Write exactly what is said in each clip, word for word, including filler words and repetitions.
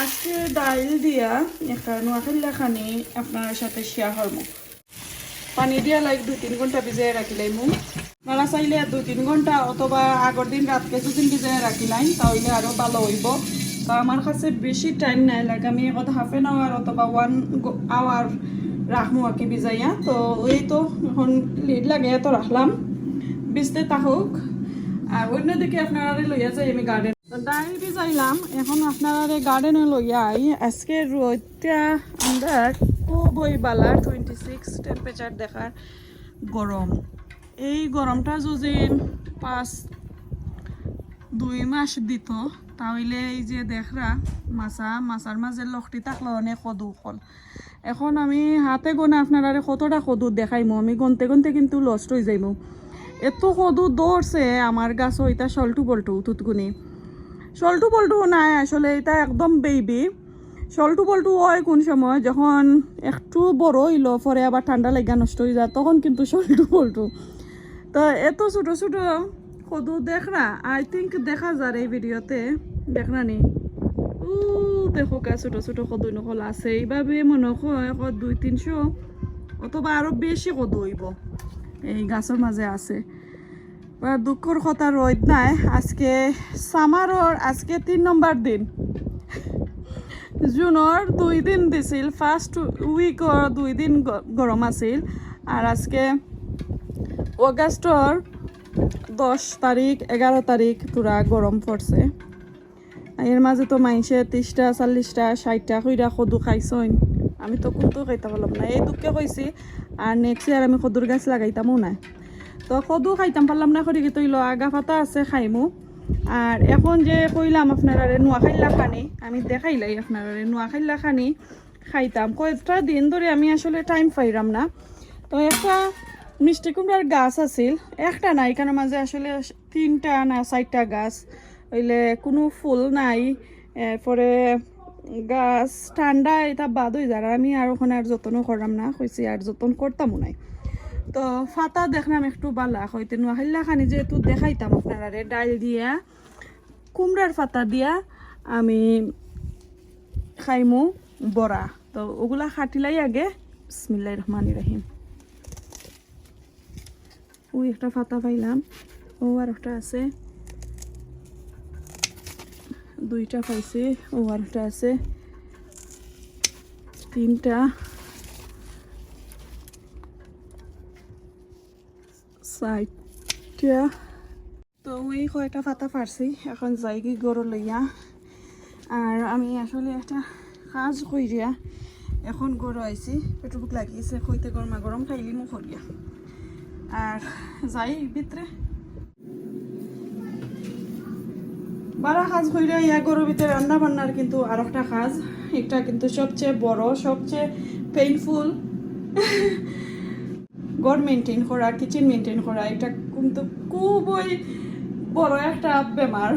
আজকে ডাইল দিয়া একটা নোয়াখাইল্লা খানি আপনার সাথে শেয়ার করবো। পানি দিয়া লাইক দুই তিন ঘন্টা ভিজাই রাখিলাইমু। আপনারা চাইলে দুই তিন ঘন্টা অথবা আগর দিন রাতকে দুদিন ভিজাই রাখিলাইন, তাহলে আরো ভালো হইব। তো আমার কাছে বেশি টাইম নাই, লাইক আমি এখন হাফ এন আওয়ার অথবা ওয়ান আওয়ার রাখমু আর কি ভিজাইয়া। তো এই তো এখন লিড লাগাইয়া তো রাখলাম, ভিজতে থাকুক। আর অন্যদিকে আপনারা লইয়া যাই আমি গার্ডেন। তো ডাইল ভিজাইলাম, এখন আপনারা গার্ডেনে লইয়া আই। আজকে রোদটা আমরা খুবই বালা, টোয়েন্টি সিক্স টেম্পারেচার দেখার, গরম। এই গরমটা যদি পাঁচ দুই মাস দিত, তাহলে এই যে দেখরা মাছা, মাছার মাঝে লখটি থাকলো অনেক কদু ফল। এখন আমি হাতে গোনা আপনারারে কতটা কদু দেখাইমু, আমি গনতে গনতে কিন্তু লস্ট হয়ে যাইমু। এত কদু ধরছে আমার গাছ, ওইটা সল্টু বল্টু তুতকুনি, সল্টু বল্টু নাই আসলে, এটা একদম বেবি। সল্টু বল্টু হয় কোন সময়, যখন একটু বড় হইলো পরে আবার ঠান্ডা লাগা নষ্ট হয়ে যায়, তখন কিন্তু সল্টু বল্টু। তো এত ছোট ছোট কদু দেখরা, আই থিঙ্ক দেখা যার এই ভিডিওতে, দেখরা নি? ও দেখো কা ছোট ছোট কদু নকল আছে, এইভাবে মনে হয় কত দুই তিনশো অথবা আরো বেশি কদু হইব এই গাছের মাঝে আছে। বা দুঃখর কথা রইদ নাই, আজকে সামারর আজকে তিন নম্বর দিন। জুনর দুই দিন দিছিল, ফার্স্ট উইকর দুই দিন গ-, গরম আছিল, আর আজকে অগাস্টর দশ তারিখ, এগারো তারিখ পুরা গরম পড়ছে। এর মাঝে তো মাইনষে ত্রিশটা, চল্লিশটা, ষাটটা কইরা কদু খাইছইন। আমি তো কুন্তা খাইতাম পারলাম না, এই দুঃখে কইছি। আর নেক্সট ইয়ার আমি কদুর গাছ লাগাইতামও না। তো কদু খাইতাম পারলাম না করি কি তৈল আগা ফাতা আছে খাইমু। আর এখন যে কইলাম আপনারারে নোয়াখাইল্লা খানি, আমি দেখাইলাই আপনারারে নোয়াখাইল্লা খানি খাইতাম। কয়েকটা দিন ধরে আমি আসলে টাইম পাইরাম না। তো একটা মিষ্টি কুমড়ার গাছ আছিল, একটা না, এখানে মাঝে আসলে তিনটা না চারটা গাছ, হইলে কোনো ফুল নাই। এরপরে গাছ ঠান্ডা, এটা বাদ হয়ে যায়। আর আমি আর ওখানে আর যত্ন করলাম না, কইছি আর যত্ন করতামও নাই। তো ফাতা দেখলাম একটু বালা হইতে নোয়াখাইল্লা খানি যেহেতু দেখাইতাম আপনারারে, ডাইল দিয়া, কুমড়ার ফাতা দিয়া আমি খাইমু বড়া। তো ওগুলা খাটিলাই আগে। বিসমিল্লাহির রহমানির রহিম। ওই একটা ফাতা পাইলাম, ও আর একটা আছে, দুইটা পাইছি, ও আর একটা আছে, তিনটা, চারটা। তো ওই কয়টা ফাতা পারছি, এখন যাইগি গরু লইয়া। আর আমি আসলে একটা কাজ কইরিয়া এখন গরু আইছি, পেট্রো ভুক লাগিয়েছে, কইতে গরমা গরম খাইলিমু করিয়া। আর যাই ভিতরে বারা কাজ কইরা ইয়া গরু ভিতরে রান্না বান্নার কিন্তু আর একটা কাজ, এটা কিন্তু সবচেয়ে বড়, সবচেয়ে পেইনফুল। ঘর মেনটেন করা, কিচেন মেনটেন করা, এটা কিন্তু খুবই বড় একটা বেমার,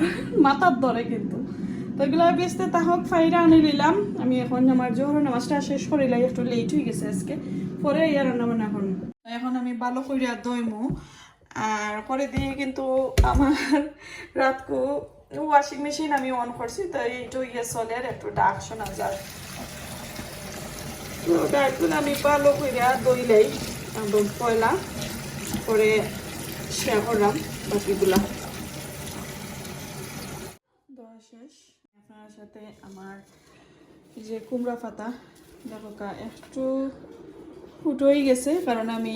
মাথার ধরে কিন্তু। তো এগুলা বেচতে তাহক ফাইরা আনি নিলাম। আমি এখন আমার জোহর নামাজটা শেষ করিলাই, একটু লেট হয়ে গেছে আজকে, পরে ইয়া রান্না বান্না করবো। এখন আমি ভালো করিয়া দইমু, আর করে দিয়ে কিন্তু আমার রাতকু ওয়াশিং মেশিন আমি অন করছি, তো এইটা ইয়ে চলে আর একটু ডাক শোনা যায়। তো ডাকগুলো আমি ভালো করে দইলাই একদম পয়লা করে শেয়ার করলাম বাকিগুলা। দেওয়া শেষ। আপনার সাথে আমার এই যে কুমড়া পাতা, দেখো কা একটু ফুট হয়ে গেছে, কারণ আমি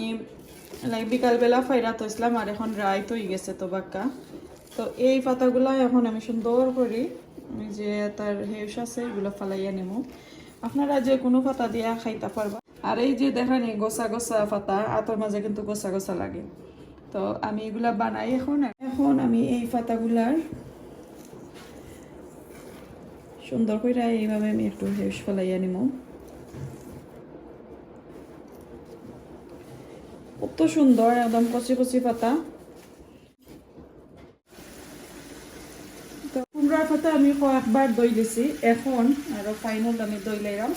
লাইক বিকালবেলা ফাইরা থইছিলাম, আর এখন রাইত হয়ে গেছে তো বাক্কা। তো এই পাতাগুলা এখন আমি সুন্দর করি, ওই যে তার হেউস আছে, এগুলো ফালাইয়া নেব। আপনারা যে কোনো পাতা দিয়া খাইতা পারবা। আর এই যে দেখেন, এই গোসা গোসা পাতা, আতর মাঝে কিন্তু গোসা গোসা লাগে। তো আমি এগুলা বানাই এখন। এখন আমি এই পাতাগুলার সুন্দর করে এইভাবে আমি একটু হেউস ফালাইয়া নিমু। কত সুন্দর, একদম কচি কচি পাতা। তো কুমড়ার পাতা আমি কয়েকবার দই দিছি, এখন আরো ফাইনাল আমি দই লাইলাম।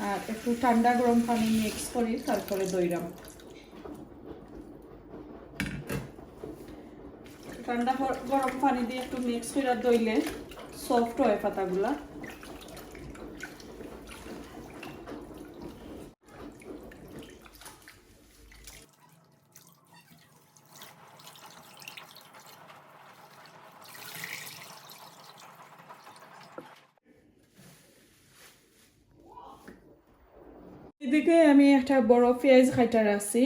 আর একটু ঠান্ডা গরম পানি মিক্স করি, তারপরে দইলাম। ঠান্ডা গর-, গরম পানি দিয়ে একটু মিক্স করে দইলে সফট হয় পাতাগুলা। এদিকে আমি একটা বড় পেঁয়াজ কাইটা রাখছি,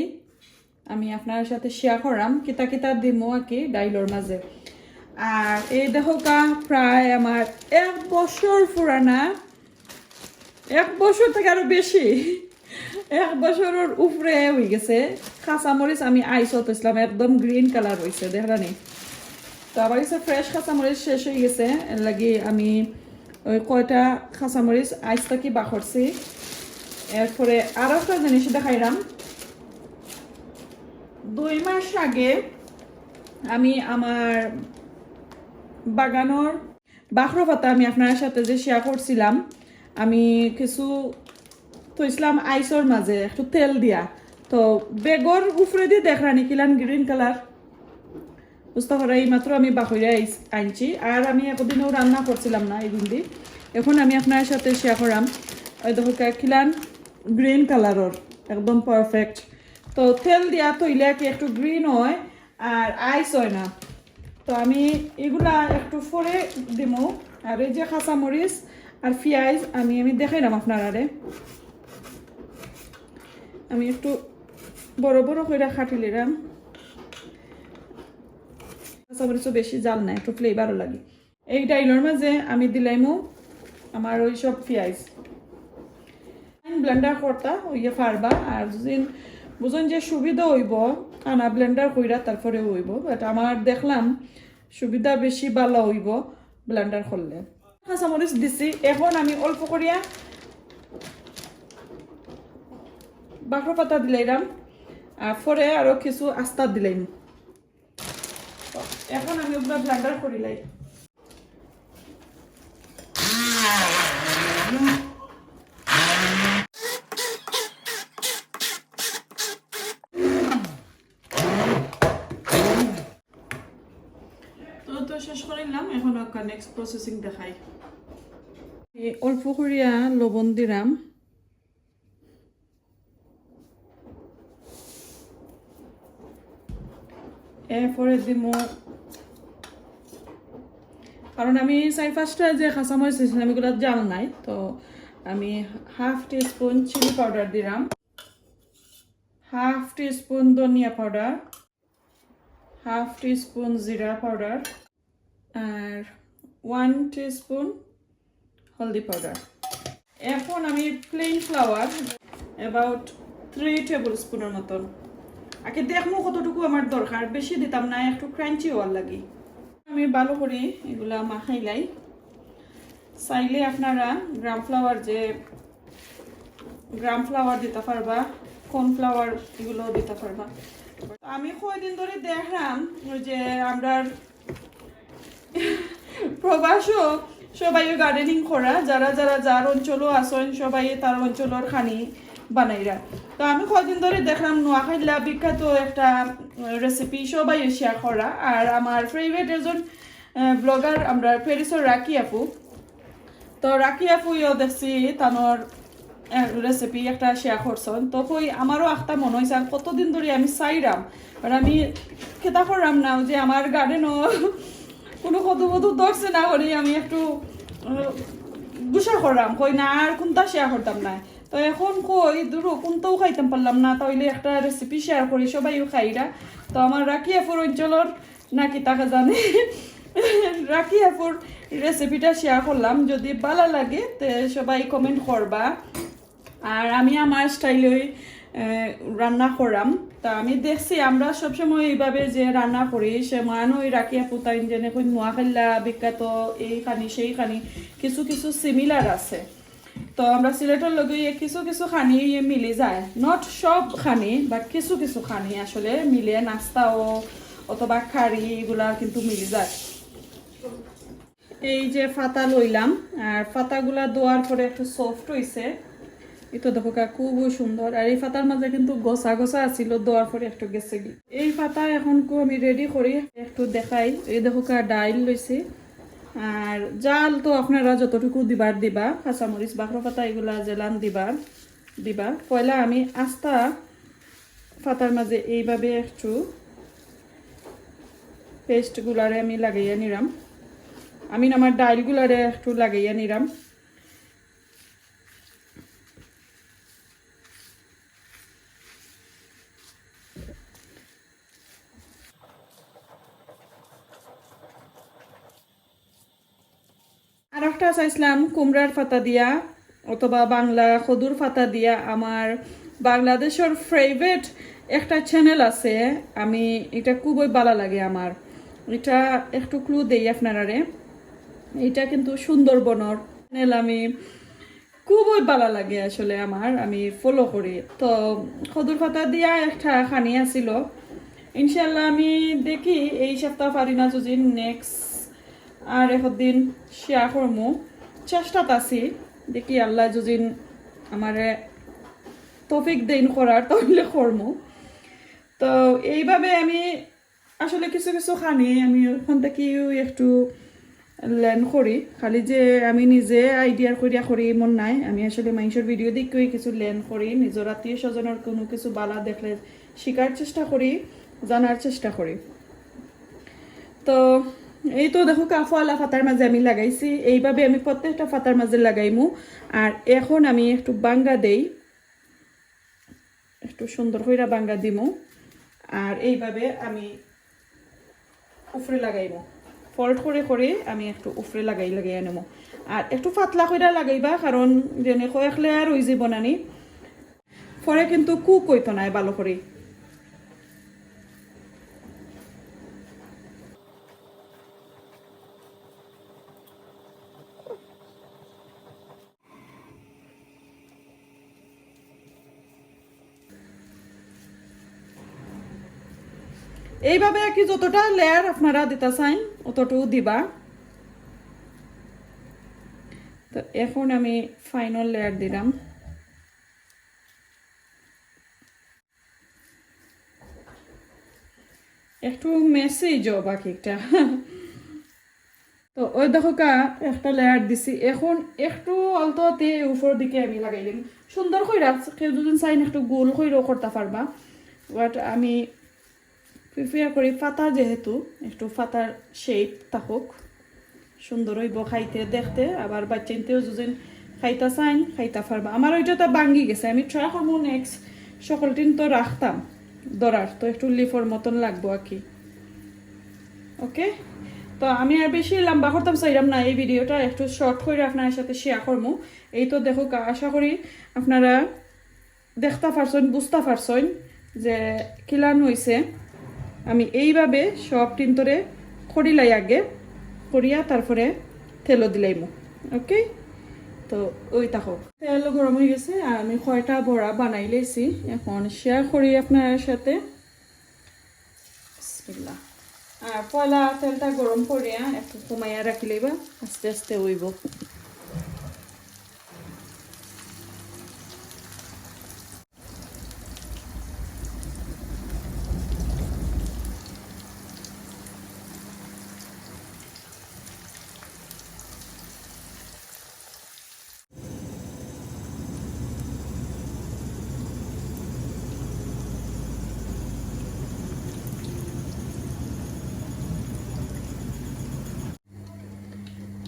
আমি আপনার সাথে শেয়ার করাম কিতা কিতা দিমু আর কি ডাইলর মাঝে। আর এই দেখো কা, প্রায় আমার এক বছর পুরানা, এক বছর থেকে আরো বেশি, এক বছরর উপরে হয়ে গেছে। কাঁচামরিচ আমি আইসো থইছিলাম, একদম গ্রিন কালার হইছে, দেখরানি? তো আমার কাছে ফ্রেশ কাঁচামরিচ শেষ হয়ে গেছে, এর লাগি আমি ওই কয়টা কাঁচামরিচ আইস থাকি বার করছি। এরপরে আরো একটা জিনিস দেখাইলাম, দুই মাস আগে আমি আমার বাগানর বাখরো পাতা আমি আপনার সাথে যে শেয়ার করছিলাম, আমি কিছু থইছিলাম আইসর মাঝে একটু তেল দিয়া। তো বেগর উপরে দিয়ে দেখরানি কিলান গ্রিন কালার, বুঝতে পারা এই মাত্র আমি বাখইরা আইস-, আনছি। আর আমি একদিনও রান্না করছিলাম না এই দিন দি। এখন আমি আপনার সাথে শেয়ার করাম, ওই দেখো কা-, কিলান গ্রিন কালারর, একদম পারফেক্ট। তো তেল দিয়া থইলে কি একটু গ্রিন হয় আর আইস হয় না। তো আমি এগুলা একটু পরে দিমু। আর এই যে কাঁচামরিচ আর পিঁয়াজ আমি, আমি দেখাইলাম আপনারারে, আমি একটু বড় বড় করে কাটি লিলাম। কাঁচামরিচও বেশি ঝাল না, একটু ফ্লেভারও লাগে। এই ডাইলর মাঝে আমি দিলাইমু আমার ওই সব পিঁয়াজ। ব্লেন্ডার করতা ওইয়ে পারবা, আর যদি বুঝুন যে সুবিধা হইব, আনা ব্লেন্ডার কইরা তারপরে হইব, বাট আমার দেখলাম সুবিধা বেশি ভালো হইব ব্লেন্ডার করলে। কাঁচামরিচ দিছি, এখন আমি অল্প করিয়া বাখর পাতা দিলাইলাম, আর পরে আরো কিছু আস্তা দিলাইমু। তো এখন আমি ওগুলা ব্লেন্ডার করি লাই। তো, তো শেষ করে নিলাম, এখন একটা নেক্সট প্রসেসিং দেখাই। এই অল্প করিয়া লবণ দিলাম, এরপরে দিমু, কারণ আমি চার পাঁচটা যে কাঁচামরিচ দিয়েছিলাম, এগুলো জাল নাই, তো আমি হাফ টিস্পুন চিলি পাউডার দিলাম, হাফ টিস্পুন ধনিয়া পাউডার, হাফ টিস্পুন জিরা পাউডার, আর ওয়ান টিস্পুন হলদি পাউডার। এখন আমি plain flour about three table স্পুনের মতন, আগে দেখমু কতটুকু আমার দরকার, বেশি দিতাম না, একটু ক্রাঞ্চি হওয়ার লাগি। আমি ভালো করি এগুলা মাখাইলাই। চাইলে আপনারা গ্রাম ফ্লাওয়ার, যে গ্রাম ফ্লাওয়ার দিতে পারবা, কর্ন ফ্লাওয়ার এগুলো দিতে পারবা। আমি কয়দিন ধরে দেখলাম ওই যে আমরার প্রবাসও সবাই গার্ডেনিং করা, যারা যারা যার অঞ্চলও আছেন, সবাই তার অঞ্চলের খানি বানাইরা। তো আমি কয়দিন ধরে দেখলাম নোয়াখাইলা বিখ্যাত একটা রেসিপি সবাই শেয়ার করা, আর আমার ফেভারিট একজন ব্লগার আমরা প্যারিসর রাকি আপু। তো রাকি আপু ইয়ো দেখছি তানোর রেসিপি একটা শেয়ার করছেন, তো কই আমারও আখতা মনে হয়েছে, আর কতদিন ধরে আমি চাইরাম, আর আমি খেতা করলাম না, ওই যে আমার গার্ডেনও কোনো কদু কদু ধরছে না করি আমি একটু গুসা করলাম, কই না আর কোনটা শেয়ার করতাম না। তো এখন কই দূরও কোনটাও খাইতাম পারলাম না, তাইলে একটা রেসিপি শেয়ার করি, সবাইও খাইরা। তো আমার রাকি আপুর অঞ্চলর নাকি তাকে জানে রাকি আপুর রেসিপিটা শেয়ার করলাম, যদি ভালো লাগে তে সবাই কমেন্ট করবা। আর আমি আমার স্টাইলে রান্না করাম। তা আমি দেখছি আমরা সবসময় এইভাবে যে রান্না করি, সে মান ওই রাকি আপু তাই যেন কই নোয়াখাইলা বিখ্যাত এই খানি সেই খানি, কিছু কিছু সিমিলার আছে। তো আমরা সিলেটর লগে ইয়ে কিছু কিছু খানি ইয়ে মিলি যায়, নট সব খানি, বাট কিছু কিছু খানি আসলে মিলে, নাস্তাও অথবা কারি এগুলা কিন্তু মিলি যায়। এই যে পাতা লইলাম, আর পাতাগুলা ধোয়ার পরে একটু সফট হইছে। এই তো দেখো কা, খুবই সুন্দর। আর এই পাতার মাঝে কিন্তু গোসা গোসা আছিল, ধোয়ার পরে একটু গেছে গি। এই পাতা এখন কু আমি রেডি করি, একটু দেখাই। এই দেখো কা, ডাইল লইছি, আর জাল তো আপনারা যতটুকু দিবার দিবা, কাঁচামরিচ, বাখরো পাতা, এগুলা যেলান দিবার দিবা। পয়লা আমি আস্তা পাতার মাঝে এইভাবে একটু পেস্টগুলারে আমি লাগাইয়া নিলাম। আমি না আমার ডাইলগুলারে একটু লাগাইয়া নিলাম। আর একটা চাইছিলাম কুমড়ার পাতা দিয়া অথবা বাংলা কদুর পাতা দিয়া। আমার বাংলাদেশর ফেভারিট একটা চ্যানেল আছে, আমি এটা খুবই ভালো লাগে আমার। এটা একটু ক্লু দেই আপনারারে, এটা কিন্তু সুন্দরবনর চ্যানেল। আমি খুবই ভালো লাগে আসলে আমার, আমি ফলো করি। তো কদুর পাতা দিয়া একটা খানি আছিল, ইনশাল্লাহ আমি দেখি এই সপ্তাহ পারি না যদি নেক্সট আর একদিন শেয়ার করমু। চেষ্টাত আছি, দেখি আল্লাহ যদি আমারে তৌফিক দেইন করার, তাহলে করমু। তো এইভাবে আমি আসলে কিছু কিছু খানি আমি ওখান থেকে একটু লার্ন করি। খালি যে আমি নিজে আইডিয়ার করিয়া করি এমন নাই, আমি আসলে মানুষের ভিডিও দেখেই কিছু লার্ন করি, নিজের আত্মীয় স্বজনের কোনো কিছু বালা দেখলে শিখার চেষ্টা করি, জানার চেষ্টা করি। তো এই তো দেখো, কাফুয়ালা পাতার মাঝে আমি লাগাইছি, এইভাবে আমি প্রত্যেকটা পাতার মাঝে লাগাইমু। আর এখন আমি একটু বাঙ্গা দেই, একটু সুন্দর কইরা বাঙ্গা দিমু। আর এইভাবে আমি উপরে লাগাইমু, ফোল্ড করে করে আমি একটু উপরে লাগাই লাগাই আনমু। আর একটু পাতলা কইরা লাগাইবা, কারণ যেন কয়েক লেয়ার হয়ে যাব নানি, পরে কিন্তু কুক হইতো না ভালো করে। এইভাবে আর কি যতটা লেয়ার আপনারা দিতা চাইন, অতটুকু দিবা। তো এখন আমি ফাইনাল লেয়ার দিলাম। একটু মেসি জব আর কি একটা। তো ওই দেখো কা, একটা লেয়ার দিছি। এখন একটু আলতোতে উপর দিকে আমি লাগাই দিম। সুন্দর কইরা, কেউ যদি চাইন একটু গোল কইরাও করতে পারবা, বাট আমি প্রিফার করি পাতা, যেহেতু একটু পাতার শেপ থাকুক, সুন্দর হইব খাইতে দেখতে। আবার বাচ্চাইন্তেও যদি খাইতা চাইন, খাইতা পারবা। আমার ওইটা তো ভাঙ্গি গেছে, আমি ট্রাই করবো নেক্সট সকলটিন তো রাখতাম ধরার, তো একটু লিফর মতন লাগবো আর কি। ওকে, তো আমি আর বেশি লম্বা করতাম চাইলাম না এই ভিডিওটা, একটু শর্ট করে আপনার সাথে শেয়ার করবো। এই তো দেখো কা-, আশা করি আপনারা দেখতা পারছইন, বুঝতা পারছইন যে কিলান হইছে। আমি এইভাবে সব টিন্তরে করিলাই আগে, করিয়া তারপরে তেলও দিলাইমু। ওকে, তো ওই দেখো তেল গরম হয়ে গেছে, আর আমি কয়টা বড়া বানাই লইছি, এখন শেয়ার করি আপনার সাথে। বিসমিল্লাহ। আর পয়লা তেলটা গরম করিয়া একটু কমাইয়া রাখিলাইবা, আস্তে আস্তে হইব।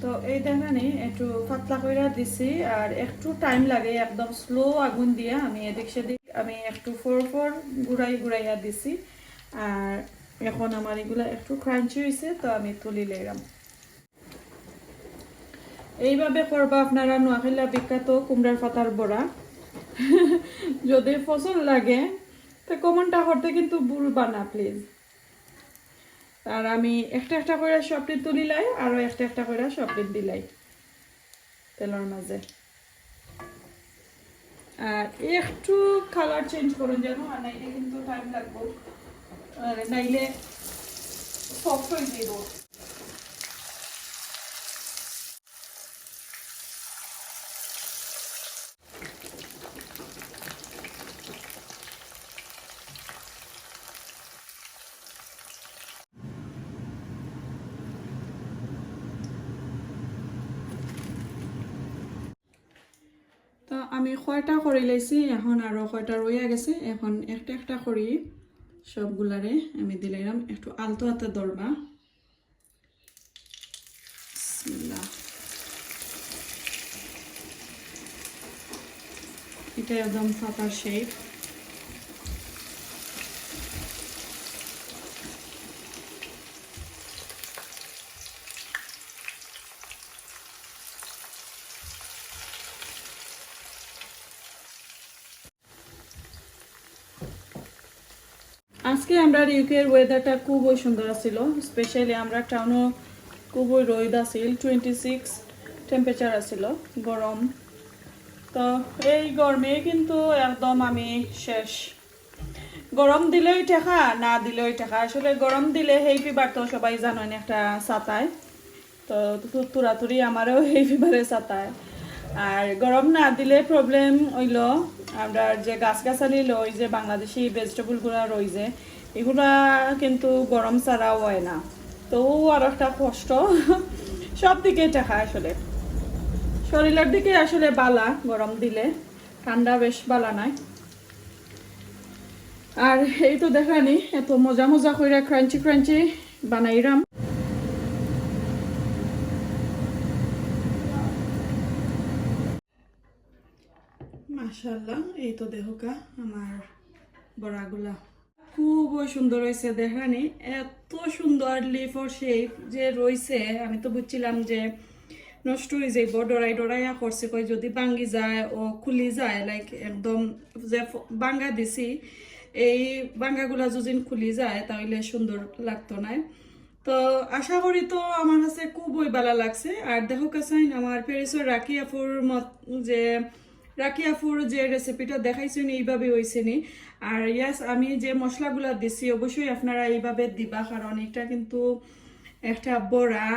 তো এই দেখেনি একটু পাতলা কইরা দিছি, আর একটু টাইম লাগে, একদম স্লো আগুন দিয়া আমি এদিক সেদিক আমি একটু ফোর ফোর ঘুরাই ঘুরাইয়া দিছি। আর এখন আমার এগুলা একটু ক্রাঞ্চি হইছে, তো আমি তুলি লইলাম। এইভাবে করবা আপনারা নোয়াখালীর বিখ্যাত কুমড়ার পাতার বড়া। যদি পছন্দ লাগে, তো কমেন্টটা করতে কিন্তু ভুলবা না, প্লিজ। আর আমি একটা একটা করে সবটি তুলিলাই, আরও একটা একটা করে সবটি দিলাই তেলর মাঝে। আর একটু কালার চেঞ্জ করুন যেন, আর নাইলে কিন্তু টাইম লাগবো, আর নাইলে সফট হয়ে যাইব। তো আমি কয়টা করি লাইছি, এখন আরো কয়টা রইয়া গেছে, এখন একটা একটা করি সবগুলারে আমি দিলাইরাম। একটু আলতো হাতে ধরবা। বিসমিল্লাহ। এটা একদম পাতার শেপ। আজকে আমরার ইউকের ওয়েদারটা খুবই সুন্দর আছিল, স্পেশালি আমরার টাউনও খুবই রোদ আছিল, টোয়েন্টি সিক্স টেম্পারেচার আছিল, গরম। তো এই গরমে কিন্তু একদম আমি শেষ। গরম দিলেও টেকা, না দিলেও টেকা। আসলে গরম দিলে হেই ফিভার তো সবাই জানেন একটা সাতায়, তো তু-, তুরাতুরি আমারও হেই ফিভারে সাতায়। আর গরম না দিলে প্রবলেম অইলো, আমরা যে গাছ গাছালি লই, যে বাংলাদেশি ভেজিটেবলগুলা রই যে, এগুলা কিন্তু গরম ছাড়া হয় না। তো ও আর একটা কষ্ট। সব দিকে টেকা আসলে, শরীরের দিকে আসলে বালা গরম দিলে, ঠান্ডা বেশ বালা নাই। আর এই তো দেখরানি, এত মজা মজা কইরা ক্রাঞ্চি ক্রাঞ্চি বানাইরাম। মাশাআল্লাহ, এই তো দেখোকা আমার বড়াগুলা। খুবই সুন্দর হইছে, দেখরানি এত সুন্দর লিফর শেপ যে রইছে। আমি তো বুঝছিলাম যে নষ্ট হয়ে যাইব, ডরাই ডরাইয়া করছি, কই যদি ভাঙ্গি যায় ও খুলি যায়, লাইক একদম যে ফ-, ভাঙ্গা দিছি, এই ভাঙ্গাগুলা যদি খুলি যায় তাহলে সুন্দর লাগতো না। তো আশা করি তো আমার কাছে খুবই ভালা লাগছে। আর দেখোকা চাইন আমার প্যারিসর রাখি আফুর মত, যে রাখি আফুর যে রেসিপিটা দেখাইছইন এইভাবে হইছে নি। আর ইয়াস, আমি যে মশলাগুলা দিছি অবশ্যই আপনারা এইভাবে দিবা, কারণ এটা কিন্তু একটা বড়া,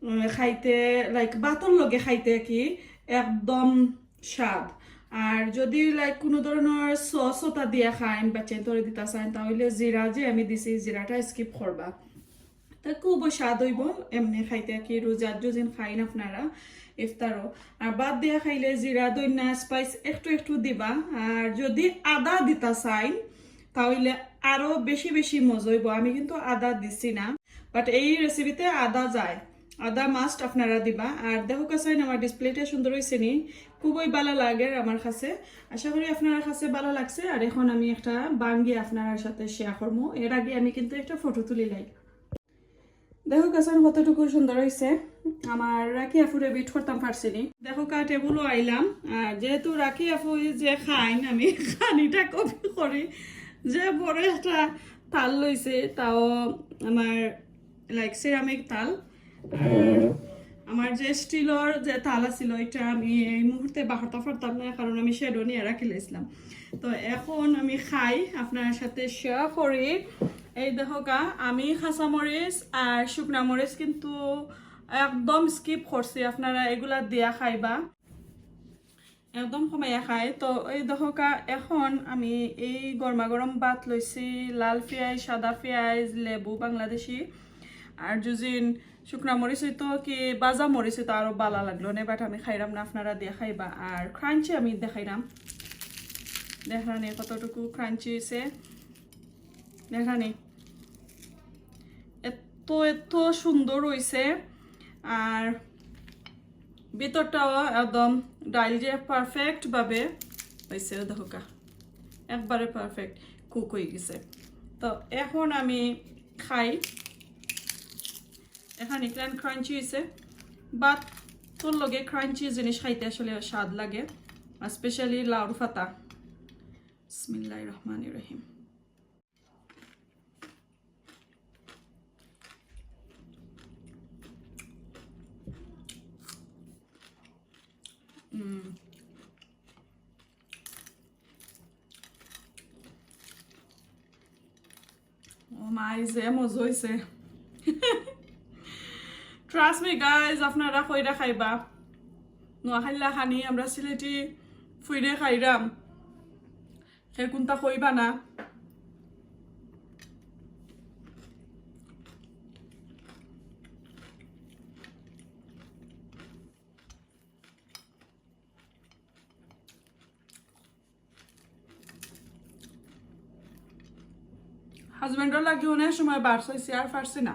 উম, খাইতে, লাইক ভাতর লগে খাইতে কি একদম স্বাদ। আর যদি লাইক কোনো ধরনের সস ওটা দিয়া খাইন, বাচ্চাইন্তরে দিতা চাইন, তাহলে জিরা যে আমি দিছি, জিরাটা স্কিপ করবা। তা খুব স্বাদ হইব এমনি খাইতে, কি রোজার যুদিন খাইন আপনারা ইফতারও। আর ভাত দিয়া খাইলে জিরা, ধইন্যা, স্পাইস একটু একটু দিবা। আর যদি আদা দিতা চাইন, তাহলে আরো বেশি বেশি মজা হইব। আমি কিন্তু আদা দিছি না, বাট এই রেসিপিতে আদা যায়, আদা মাস্ট আপনারা দিবা। আর দেখোকা চাইন আমার ডিসপ্লেটা সুন্দর হইছে নি, খুবই ভালা লাগে আমার কাছে। আশা করি আপনার কাছে ভালা লাগছে। আর এখন আমি একটা ভাঙ্গি আপনার সাথে শেয়ার করবো। এর আগে আমি কিন্তু একটা ফটো তুলি লাই। দেখোকা চাইন কতটুকু সুন্দর হইছে। আমার রাখি আফুরে বিট করতাম পারছি নি। দেখোকা টেবুলও আইলাম। আর যেহেতু রাখি আফু যে খাইন, আমি খানিটা কপি করি। যে বড় একটা থাল লইছে, তাও আমার লাইক সিরামিক থাল। আর আমার যে স্টিলর যে থাল আছিল, এটা আমি এই মুহূর্তে বাহারতা পারতাম না, কারণ আমি শ্যাডো নিয়া রাখিলাইছিলাম। তো এখন আমি খাই, আপনার সাথে শেয়ার করি। এই দেখোকা, আমি কাঁচামরিচ আর শুকনা মরিচ কিন্তু একদম স্কিপ করছি, আপনারা এগুলা দিয়া খাইবা। একদম কমাইয়া খাই। তো এই দেখোকা, এখন আমি এই গরমা গরম ভাত লইছি, লাল পিয়াজ, সাদা পিয়াজ, লেবু বাংলাদেশি, আর যুদিন শুকনা মরিচ হইতো কি ভাজা মরিচ হইতো আরো ভালা লাগলো নে, বাট আমি খাইরাম না, আপনারা দিয়া খাইবা। আর ক্রাঞ্চি আমি দেখাইরাম, দেখরানি কতটুকু ক্রাঞ্চি হইছে, দেখরানি এত এত সুন্দর হইছে। আর ভিতরটাও একদম ডাইল যে পারফেক্ট ভাবে হইছে, দেখোকা একবারে পারফেক্ট কুক হয়ে গেছে। তো এখন আমি খাই। এখন ইকলান ক্রাঞ্চি হইছে, ভাতর লগে ক্রাঞ্চি জিনিস খাইতে আসলে স্বাদ লাগে, আর স্পেশালি লাউর পাতা। বিসমিল্লাহির রহমানির রহিম। হুম। ও মাই, যে মজা হইছে। Trust me guys, আপনারা কইরা খাইবা। নোয়াখাইল্লা খানি আমরা সিলেটি ফুইরে খাইরাম। হে কোনটা কইবা না। হাজবেন্ডর লাগি অনেক সময় বার চাইছি, আর পারছি না।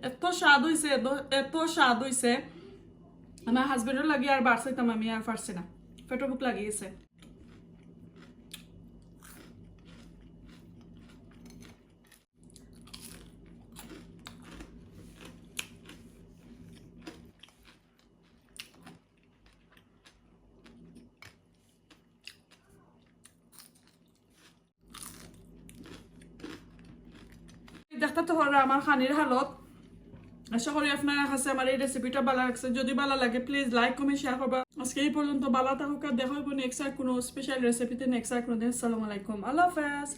এত স্বাদ হইছে, এত, এত স্বাদ হইছে। আমার হাজবেন্ডর লাগি আর বার চাইতাম আমি, আর পারছি না, পেটো ভুক লাগি গেছে। দেখতা তো পাররা আমার খানির হালত। আশা করি আপনার কাছে আমার এই রেসিপিটা ভালা লাগছে। যদি ভালা লাগে, প্লিজ লাইক, কমেন্ট, শেয়ার করবা। আজকে এই পর্যন্ত, ভালা থাকুক্কা, দেখা হইব নেক্সট আর কোনো স্পেশাল রেসিপিতে, নেক্সট আর কোনো দিন। আসসালামু আলাইকুম, আল্লাহ হাফেজ।